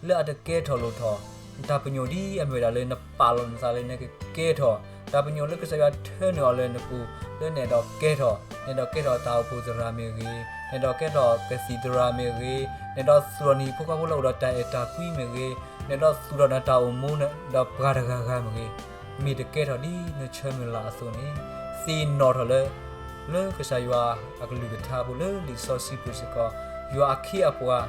လၢအတကဲထီၣ်လိၣ်ထီၣ်, တၢ်ပညိၣ်ဒ်အမ့ၢ်ဝဲဒၣ်လၢနပာ်လီၤနသးလၢနကကဲထီၣ်, တၢ်ပညိၣ်လၢကစၢ်ယွၤထၢနုာ်အီၤလၢနပူၤ လၢနအဲၣ်ဒိးကဲထီၣ်, နအဲၣ်ဒိးကဲထီၣ်တၢ်အိၣ်ဖှိၣ်သရၣ်မ့ၢ်ဂ့ၤ, နအဲၣ်ဒိးကဲထီၣ်ကသံၣ်သရၣ်မ့ၢ်ဂ့ၤ, နအဲၣ်ဒိးသူၣ်ထီၣ်နဟံၣ်ဖိဃီဖိလၢအိၣ်ဒီးတၢ်အဲၣ်တၢ်ကွံမ့ၢ်ဂ့ၤ, နအဲၣ်ဒိးသူၣ်ထီၣ်နတၢ်အိၣ်မူဒီးပှၤတဂၤဂၤမ့ၢ်ဂ့ၤ, မ့ၢ်တကဲထီၣ်ဒ်နဆၢမုၢ်လၢ်အသိးန့ၣ်, သ့ၣ်နီၣ်ထီၣ်လၢ လၢကစၢ်ယွၤအကလုၢ်ကထါပူၤလၢလံာ်စီဆှံပူၤစ့ၢ်ကီး, ယွၤအခ့အပှၤ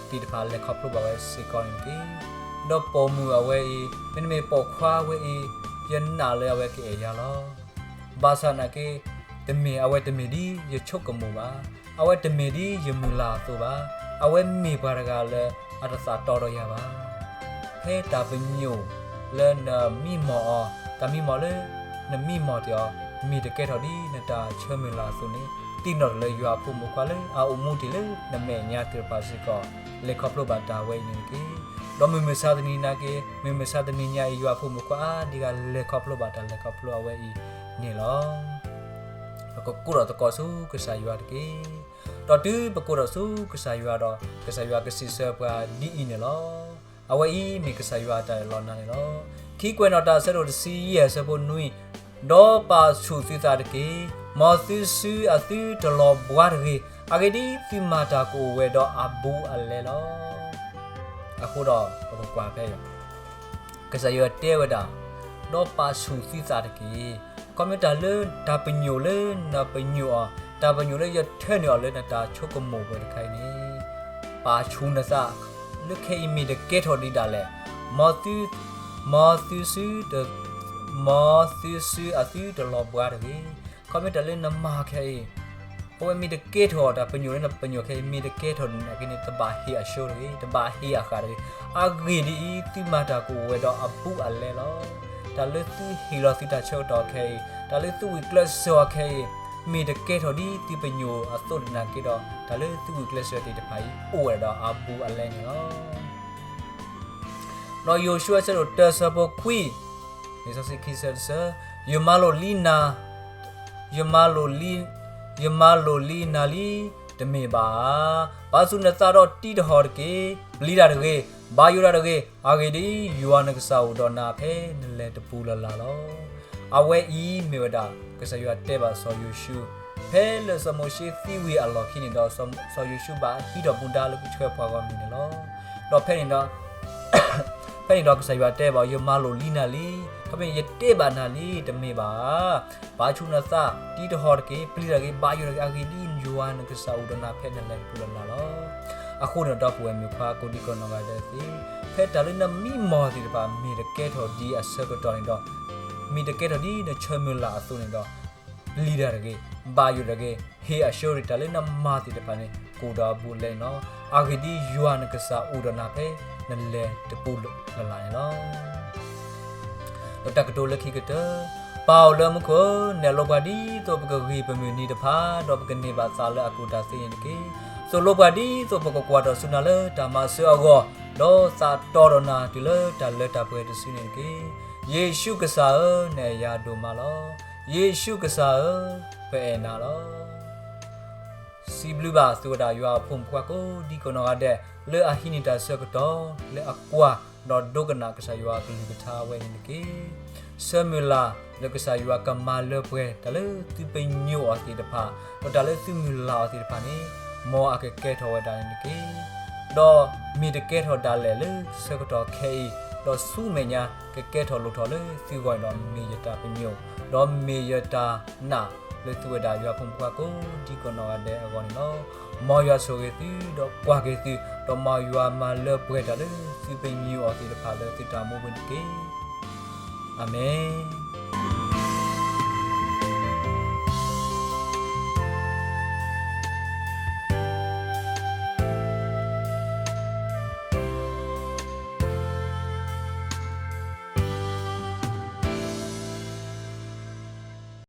သ့ၣ်တဖၣ်လဲၤခီဖျိဘၣ်ဝဲစ့ၢ်ကီးန့ၣ်တက့ၢ်. ဒီးပိာ်မုၣ်အဝဲအံၤ, မ့တမ့ၢ်ပိာ်ခွါဝဲအံၤ, ယနာ်လၢအဝဲကအဲၣ်ယၤလီၤ. ဘၣ်ဆၣ်သနာ်က့ တမ့ၢ်အဝဲတမ့ၢ်ဒ်ယဆိကမိၣ်ဘၣ်. အဝဲတမ့ၢ်ဒ်ယမုၢ်လၢ်အသိးဘၣ်. အဝဲမ့ၢ်ပှၤတဂၤလၢအတသးတီဒီးယၤဘၣ်. ဖဲတၢ်ပညိၣ်လၢနမံမီၢ်အီၤ, တၢ်မံမီၢ်လၢနမံမီၢ်တ့ၢ်အီၤ, မ့ၢ်တကဲထီၣ်ဒ်နတၢ်ဆၢမုၢ်လၢ်အသိးန့ၣ်, သ့ၣ်နီၣ်တၢ်လၢယွၤအဖိမုၣ်ဖိခွါလၢအအိၣ်မူတ့ၢ်လၢနမဲာ်ညါသ့ၣ်တဖၣ်စ့ၢ်ကီး လဲၤခီဖျိဘၣ်တၢ်ဝဲအံၤန့ၣ်တက့ၢ်. ဒီးမုၢ်မဆါတနံၤနာ်က့ မုၢ်မဆါတနံၤညါအံၤ ယွၤအဖိမုၣ်ဖိခွါအါဒံးဂၤလဲၤခီဖျိဘၣ်တၢ်လဲၤခီဖျိအဝဲအံၤန့ၣ်လီၤ. ပကကိးထီၣ်သကိးဆူကစၢ်ယွၤတက့ၢ်. ဒီးတုၤပကိးထီၣ်ဆူကစၢ်ယွၤဒီး ကစၢ်ယွၤကစံးဆၢပှၤဒ်အံၤန့ၣ်လီၤ. အဝဲအံၤမ့ၢ်ကစၢ်ယွၤအတၢ်အၢၣ်လီၤနၤန့ၣ်လီၤ. ခံကွဲးနီၣ်တၢ်အဆၢဒိၣ်တဆံယဲၢ်အဆၢဖိနွံ, ဒီးပာ်ဆူၣ်သုသးတက့ၢ်. မ်သုစုအသုတလီၤဘှါတဂ့ၤ. အဂ့ၢ်ဒ်အံၤ, သုမၤတၢ်ကအိၣ်ဝဲဒီးအဘူးအလဲလီၤ. အဃိဒီးပကကွၢ်ဖဲ ကစၢ်ယွၤတဲဝဲဒၣ်, ဒီးပာ်ဆူၣ်သုသးတက့ၢ်. ခီဖျိတၢ်လၢတၢ်ပညိၣ်လၢနပညိၣ်အီၤ, တၢ်ပညိၣ်လၢယထၢနုာ်အီၤလၢနတၢ်ဆိကမိၣ်ပူၤတခါအံၤန့ၣ်, ပာ်ဆူၣ်နသး လၢခဲအံၤမ့ၢ်တကဲထီၣ်ဒံးဒၣ်လဲာ်, မ်သု, မ်သုစု, မ်သုစုအသုတလီၤဘှါတဂ့ၤ. ခီဖျိတၢ်လၢနမၤခဲအံၤ, အဝဲမ့ၢ်တကဲထီၣ်တၢ်ပညိၣ်လၢနပညိၣ်ခဲအံၤ မ့ၢ်တကဲထီၣ်ဒ်န့ၣ်က့န့ၣ် တဘၣ်ဟ့ၣ်အဆှိတဂ့ၤ, တဘၣ်ဟ့ၣ်အဃၣ်တဂ့ၤ. အဂ့ၢ်ဒ်အံၤ, သုမၤတၢ်ကအိၣ်ဝဲဒီးအဘူးအလဲလီၤ. တၢ်လၢသုဟ့ၣ်လီၤသုတၢ်ဆၢကတီၢ်ခဲအံၤ, တၢ်လၢသုဝံၣ်ကျဲးစၢးအီၤခဲအံၤ, မ့ၢ်တကဲထီၣ်ဒ်သုပညိၣ်အသိးန့ၣ်က့ဒီး, တၢ်လၢသုဝံၣ်ကျဲးစၢးသ့ၣ်တဖၣ်အံၤ အိၣ်ဝဲဒၣ်ဒီးအဘူးအလဲန့ၣ်လီၤ. ဒီးယိၤၡူအဆၢဒိၣ်တၢအဆၢဖိခွံ, လံာ်စီဆှံခံဆၢတဆၢ, ယမၤလိာ်လံနၤ, ယမၤလိာ်လံ, ယမၤလိာ်လံနၤလံ, တမ့ၢ်ဘၣ်ဧါ. ပာ်ဆူၣ်နသးဒီးတံးတဟီၣ်တက့ၢ်. ပျံၤတၢ်တဂ့ၤ, ဘၣ်ယိၣ်တၢ်တဂ့ၤ. အဂ့ၢ်ဒ်အံၤ, ယွၤနကစၢ်အိၣ်ဒီးနၤဖဲနလဲၤတပူၤလၢ်လၢ်လီၤ. အဝဲအံၤမ့ၢ်ဝဲဒၣ် ကစၢ်ယွၤတဲဘၣ်စီၤယိၤၡူ, ဖဲလၢစီၤမိၤၡ့သံဝံၤအလီၢ်ခံန့ၣ်ဒီး စီၤယိၤၡူဘၣ်ဟံးထီၣ်မူဒါလၢကဆှၢပှၤဂီၢ်မုၢ်န့ၣ်လီၤ. ဒီးဖဲန့ၣ်ဒီး ဖဲန့ၣ်ဒီးကစၢ်ယွၤတဲဘၣ်, ယမၤလိာ်လံနၤလံ, ခီဖျိယတဲဘၣ်နၤလံ, တမ့ၢ်ဘၣ်ဧါ. ပာ်ဆူၣ်နသး, တံးတဟီၣ်တက့ၢ်, ပျံၤတၢ်တဂ့ၤ, ဘၣ်ယိၣ်တၢ်တဂ့ၤ, အဂ့ၢ်ဒ်အံၤ, ယွၤနကစၢ်အိၣ်ဒီးနၤဖဲနလဲၤတပူၤလၢ်လၢ်လီၤ. အဃိန့ၣ်ဒီပုၢ်ဝဲၢ်မုၣ်ခွါကိးဒံကနီၢ်ဂၤဒဲးသ့ၣ်, ဖဲတၢ်လၢနမံမီၢ်သ့ၣ်တဖၣ် မ့ၢ်တကဲထီၣ်ဒ်အဆၢကတီၢ်န့ၣ်ဒီး, မ့ၢ်တကဲထီၣ်ဒ်နဆၢမုၢ်လၢ်အသိးန့ၣ်ဒီး, ပျံၤတၢ်တဂ့ၤ, ဘၣ်ယိၣ်တၢ်တဂ့ၤ, ဟ့ၣ်အဆှိတဂ့ၤ, တၢ်လၢနမၤသ့ၣ်တဖၣ်န့ၣ် ကအိၣ်ဒီးအဘူးအလဲန့ၣ်လီၤ. အဂ့ၢ်ဒ်အံၤ, ယွၤနကစၢ်အိၣ်ဒီးနၤဖဲနလဲၤတပူၤလၢ်လၢ်န့ၣ်လီၤ. ဒီးတၢ်ကတိၤလၢခံကတၢၢ်, ပၢ်အိၣ်လၢမူခိၣ်ဧၢ, နဲၣ်လိပှၤဒ်သိးပကဂံၢ်ပမုၢ်နံၤတဖၣ်, ဒီးပကန့ၢ်ဘၣ်သးလၢအကူၣ်တၢ်သ့န့ၣ်တက့ၢ်. သိၣ်လိပှၤဒ်သိးပကကွၢ်ထီၣ်ဆူနၤလၢတၢ်မၤစၢၤအဂီၢ်, ဒီးသးတီဒီးနၤတုၤလၢတၢ်လၢတၢ်ပှဲၤတစုန့ၣ်တက့ၢ်. ယ့ၣ်ၡူးကစၢ်ဧၢ, နအဲၣ်ယၤဒိၣ်မးလီၤ. ယ့ၣ်ၡူးကစၢ်ဧၢ, ပအဲၣ်နၤလီၤ. စံးဘျုးဘၣ်သုဝဲဒၣ်ယွၤအဖိမုၣ်ဖိခွါကိးဒံကနီၢ်ဂၤဒဲး လၢအဟံးန့ၢ်တၢ်ဆၢကတီၢ် လၢအကွၢ် ဒီးဒိကနၣ်ကစၢ်ယွၤအကလုၢ်ကထါဝဲန့ၣ်တက့ၢ်. ဆၢမုၢ်လၢ်လၢကစၢ်ယွၤကမၤလၢပှဲၤတၢ်လၢသုပညိၣ်အီၤသ့ၣ်တဖၣ်, ဒီးတၢ်လၢသုမုၢ်လၢ်အီၤသ့ၣ်တဖၣ်န့ၣ်, မ်အကကဲထီၣ်ဝဲဒၣ်န့ၣ်တက့ၢ်. ဒီးမ့ၢ်တကဲထီၣ်ဒၣ်လဲာ်လၢဆၢကတီၢ်ခဲအံၤ, ဒီးဆူမဲာ်ညါ ကကဲထီၣ်လိၣ်ထီၣ်လၢသုဂီၢ်န့ၣ်ဒီး မ့ၢ်ယတၢ်ပညိၣ်, ဒီးမ့ၢ်ယတၢ်နာ်လၢသုဝဲဒၣ်ယွၤဖိမုၣ်ဖိခွါကိးဒံကနီၢ်ဂၤဒဲးအဂီၢ်န့ၣ်လီၤ. မ်ယွၤဆိၣ်ဂ့ၤသု, ဒီးကွၢ်က့ၤသု, ဒီးမ်ယွၤမၤလၢပှဲၤတၢ်လၢသုပညိၣ်အီၤသ့ၣ်တဖၣ်လၢသုတၢ်အိၣ်မူပူၤန့ၣ်တက့ၢ်. အၤမ့ၣ်.